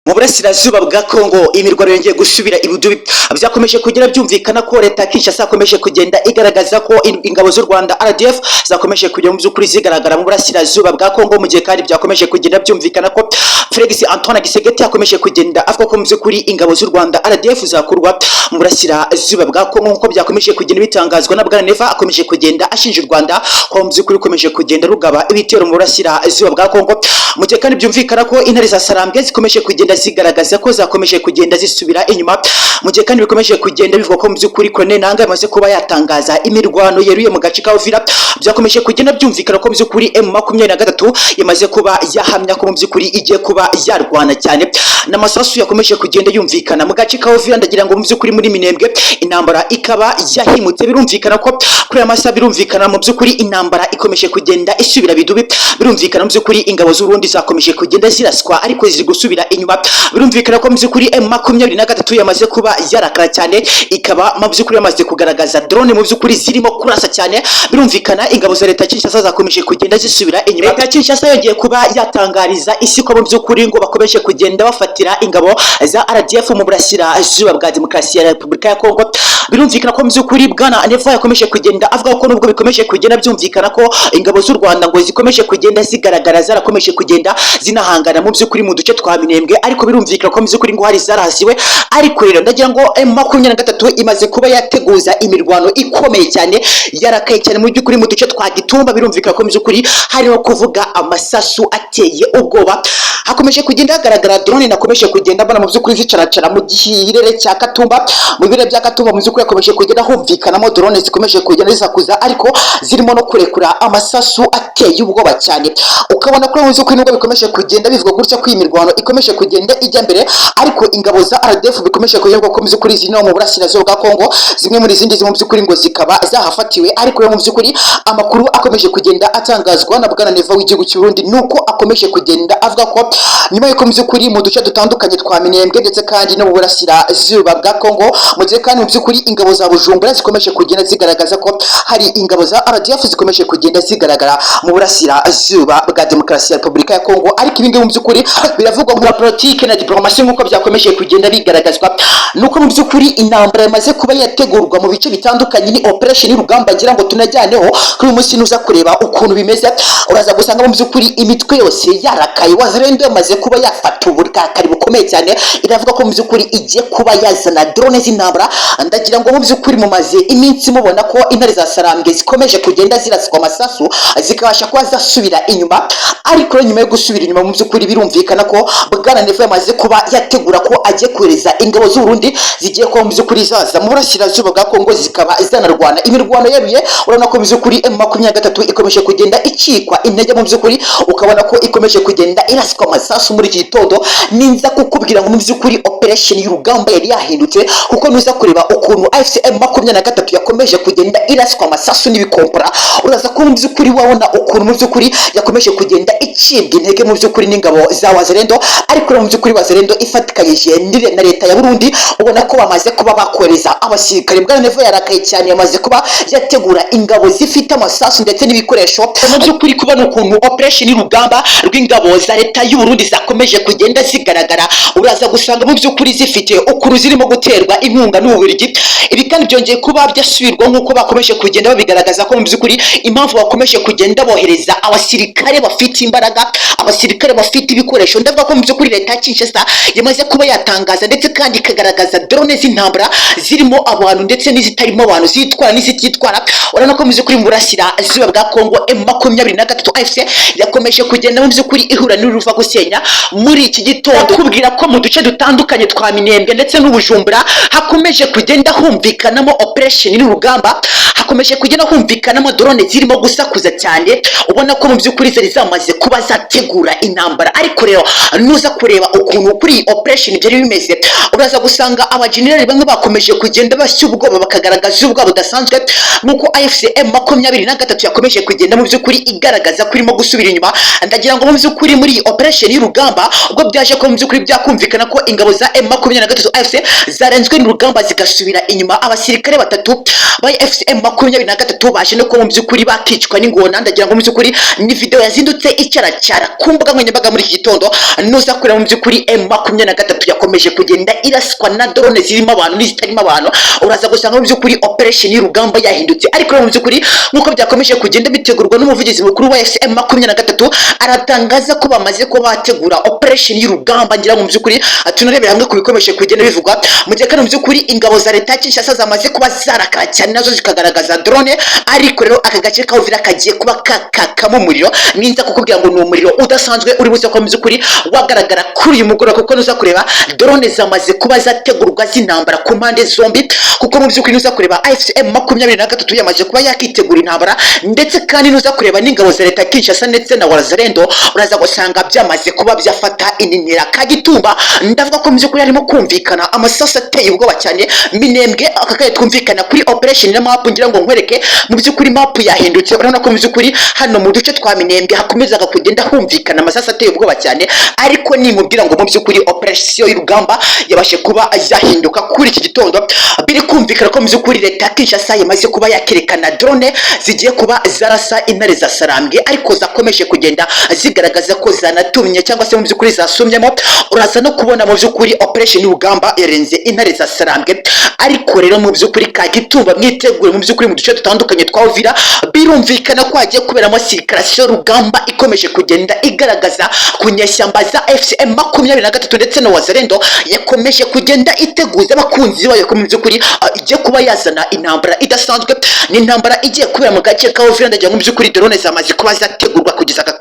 Mu burasirazuba bwa Kongo imirwano yongeye gusubira irudubi. Byakomeje kugera byumvikana ko leta ya Kinshasa yakomeje kugenda igaragaza ko ingabo z'u Rwanda RDF zakomeje kujya mu by'ukuri zigaragara mu burasirazuba bwa Kongo, mu gihe kandi byakomeje kugenda byumvikana ko Felix Antoine Tshisekedi yakomeje kugenda avuga ko mu by'ukuri ingabo z'u Rwanda RDF zakurwa mu burasirazuba bwa Kongo, nk'uko byakomeje kugenda bitangazwa na Bwana Neva. Akomeje kugenda ashinja u Rwanda ko mu by'ukuri rukomeje kugenda rugaba ibitero mu burasirazuba bwa Kongo, mu gihe kandi byumvikana ko intare za Sarambwe zikomeje kugenda zigaragaza ko zakomeje kugenda zisubira inyuma, mu gihe kandi bikomeje kugenda bivugwa ko mu by'ukuri Corneille Nangaa yamaze kuba yatangaza imirwano yeruye mu gace ka Uvira. Byakomeje kugenda byumvikana ko mu by'ukuri M23 yamaze kuba yahamya ko mu by'ukuri igiye kuba yarwana cyane, n'amasasu yakomeje kugenda yumvikana mu gace ka Uvira. Ndagira ngo mu by'ukuri muri Minembwe intambara ikaba yahimutse. Birumvikana ko kuri aya masaha, birumvikana mu by'ukuri intambara ikomeje kugenda isubira bidubi. Birumvikana mu by'ukuri ingabo z'u Burundi zakomeje kugenda ziraswa, ariko ziri gusubira inyuma. Birumvikana ko mu by'ukuri M23 yamaze kuba yarakara cyane, ikaba mu by'ukuri yamaze kugaragaza drone mu by'ukuri zirimo kurasa cyane. Birumvikana ingabo za leta ya Kinshasa zakomeje kugenda zisubira inyuma. Leta ya Kinshasa yongeye kuba yatangariza isi ko mu by'ukuri ngo bakomeje kugenda bafatira ingabo za RDF mu burasirazuba bwa Demokarasi ya Repubulika ya Kongo. Birumvikana ko mu by'ukuri Bwana Neva yakomeje kugenda avuga ko nubwo bikomeje kugenda byumvikana ko ingabo z'u Rwanda ngo zikomeje kugenda zigaragara zarakomeje kugenda zinahangana mu by'ukuri mu duce twa Minembwe, ariko birumvikana ko mu by'ukuri ngo hari zarahasiwe. Ariko rero ndagira ngo M23 imaze kuba yateguza imirwano ikomeye cyane, yarakaye cyane mu by'ukuri mu duce twa Gitumba. Birumvikana ko mu by'ukuri harimo kuvuga amasasu ateye ubwoba, hakomeje kugenda hagaragara drone nakomeje kugenda mbona mu by'ukuri zicaracara mu kirere cya Katumba. Mu birere bya Katumba mu by'ukuri hakomeje kugenda humvikanamo drone zikomeje kugenda zisakuza, ariko zirimo no kurekura amasasu ateye ubwoba cyane. Ukabona ko mu by'ukuri nubwo bikomeje kugenda bivuga gutya ko iyi mirwano ikomeje kugenda ijya mbere, ariko ingabo za RDF bikomeje kugenda ko mu by'ukuri ziri no mu burasirazuba bwa Kongo, zimwe muri zindi mu by'ukuri ngo zikaba zahafatiwe. Ariko rero mu by'ukuri amakuru akomeje kugenda atangazwa na Bwana Neva w'igihugu cy'u Burundi nuko akomeje kugenda avuga ko nyuma y'uko mu by'ukuri mu duce dutandukanye twa Minembwe ndetse kandi no mu burasirazuba bwa Kongo, mu gihe kandi mu by'ukuri ingabo za Bujumbura zikomeje kugenda zigaragaza ko hari ingabo za RDF zikomeje kugenda zigaragara mu burasirazuba bwa Demokarasi ya Repubulika ya Kongo, ariko ibi ngibi mu by'ukuri biravugwa mu politike na diplomasi. Nk'uko byakomeje kugenda bigaragazwa nuko mu by'ukuri intambara yamaze kuba yategurwa mu bice bitandukanye, ni operation y'urugamba. Ngira ngo tunajyaneho kuri uyu munsi, nuza kureba ukuntu bimeze uraza gusanga mu by'ukuri imitwe yose yarakaye. Wazalendo yamaze kuba yafata uburakari bukomeye cyane, iravuga ko mu by'ukuri igiye kuba yazana drone z'intambara. Ndagira ngo mu by'ukuri mumaze iminsi mubona ko intare za Sarambwe zikomeje kugenda ziraswa amasasu, zikabasha kuba zasubira inyuma. Ariko rero nyuma yo gusubira inyuma, mu by'ukuri birumvikana ko Bwana Neva yamaze kuba yategura ko agiye kohereza ingabo z'u Burundi zigiye kuba mu by'ukuri zaza mu burasirazuba bwa Kongo, zikaba zanarwana imirwano yeruye. Urabona ko mu by'ukuri M23 ikomeje kugenda icikwa intege, mu by'ukuri ukabona ko ikomeje kugenda iraswa amasasu muri iki gitondo. Ninza kukubwira ngo mu by'ukuri operation y'urugamba yari yahindutse, kuko nuza kureba ukuntu AFC M23 yakomeje kugenda iraswa amasasu n'ibikompora, uraza kuba mu by'ukuri wabona ukuntu mu by'ukuri yakomeje kugenda icibwa intege mu by'ukuri n'ingabo za Wazalendo. Ariko rero mu by'ukuri Wazalendo ifatikanyije na leta ya Burundi, ubona ko bamaze kuba bakohereza abasirikare. Bwana Neva yarakaye cyane, yamaze kuba yategura ingabo zifite amasasu ndetse n'ibikoresho. Mu by'ukuri kubona ukuntu operation y'urugamba rw'ingabo za leta y'u Burundi zakomeje kugenda zigaragara, uraza gusanga mu by'ukuri zifite ukuntu zirimo guterwa inkunga n'Ububiligi. Ibi kandi byongeye kuba byasubirwa nk'uko bakomeje kugenda babigaragaza ko mu by'ukuri impamvu bakomeje kugenda bohereza abasirikare bafite imbaraga, abasirikare bafite ibikoresho, ndavuga ko mu by'ukuri leta ya Kinshasa yamaze kuba yatangaza ndetse kandi ikagaragaza drone z'intambara zirimo abantu ndetse n'izitarimo abantu, zitwara n'izititwara. Urabona ko mu by'ukuri mu burasirazuba bwa Kongo M23 AFC yakomeje kugenda mu by'ukuri ihura n'uruva gusenya. Muri iki gitondo kubwira ko mu duce dutandukanye twa Minembwe ndetse n'Ubujumbura hakomeje kugenda humvikanamo operation n'urugamba, hakomeje kugenda humvikanamo drone zirimo gusakuza cyane, ubona ko mu by'ukuri zari zamaze kuba zategura intambara. Ariko rero nuza kureba ukuntu kuri iyi operation byari bimeze, uraza gusanga abajenerali bamwe bakomeje. Bakomeje kugenda bashya ubwoba, bakagaragaza ubwoba budasanzwe, nk'uko AFC M23 yakomeje kugenda mu by'ukuri igaragaza ko irimo gusubira inyuma. Ndagira ngo mu by'ukuri muri iyi operation y'urugamba, ubwo byaje ko mu by'ukuri byakumvikana ko ingabo za M23 AFC zarenzwe n'urugamba zigasubira inyuma, abasirikare batatu ba AFC M23 baje no kuba mu by'ukuri bakicwa n'ingona. Ndagira ngo mu by'ukuri ni video yazindutse icaracara ku mbuga nkoranyambaga muri iki gitondo. Nuza kureba, mu by'ukuri M23 yakomeje kugenda iraswa na drone zirimo abantu n'izitarimo abantu. Uraza gusanga mu by'ukuri operation y'urugamba yahindutse. Ariko rero mu by'ukuri, nk'uko byakomeje kugenda bitegurwa n'umuvugizi mukuru wa AFC M23, aratangaza ko bamaze kuba bategura operation y'urugamba. Ngira ngo mu by'ukuri tunarebera hamwe ku bikomeje kugenda bivugwa, mu gihe kandi mu by'ukuri ingabo za leta ya Kinshasa zamaze kuba zarakara cyane, nazo zikagaragaza drone. Ariko rero aka gace ka Uvira kagiye kuba kakakamo umuriro. Ninza kukubwira ngo ni umuriro udasanzwe uri buze ko mu by'ukuri wagaragara kuri uyu mugoroba, kuko nuza kureba drone zamaze kuba zategurwa z'intambara ku mpande zombi, kuko mu by'ukuri nuza kureba AFC M23 yamaze kuba yakitegura intambara, ndetse kandi nuza kureba n'ingabo za leta ya Kinshasa ndetse na Wazalendo, uraza gusanga byamaze kuba byafata ininira Kagitumba. Ndavuga ko mu by'ukuri harimo kumvikana amasasu ateye ubwoba cyane. Minembwe aka kanya twumvikana kuri operation na map. Ngira ngo nkwereke, mu by'ukuri map yahindutse. Urabona ko mu by'ukuri hano mu duce twa Minembwe hakomezaga kugenda humvikana amasasu ateye ubwoba cyane. Ariko nimubwira ngo mu by'ukuri operation y'urugamba yabashe kuba yahinduka kuri iki gitondo, biri kumvikana ko mu by'ukuri leta ya Kinshasa yamaze kuba yakerekana drone zigiye kuba zarasa intare za Sarambwe, ariko zakomeje kugenda zigaragaza ko zanatumye cyangwa se mu by'ukuri zasumyemo. Uraza no kubona mu by'ukuri operation y'urugamba yarenze intare za Sarambwe. Ariko rero mu by'ukuri Kagitumba mwitegure, mu by'ukuri mu duce dutandukanye twa Uvira birumvikana ko hagiye kuberamo circulation rugamba ikomeje kugenda igaragaza ku nyeshyamba za AFC M23 ndetse na Wazalendo yakomeje kugenda iteguza abakunzi bayo ko mu by'ukuri igiye kuba yazana intambara idasanzwe. Ni intambara igiye kubera mu gace ka Uvira. Ndagira ngo mu by'ukuri drone zamaze kuba zategurwa kugeza aka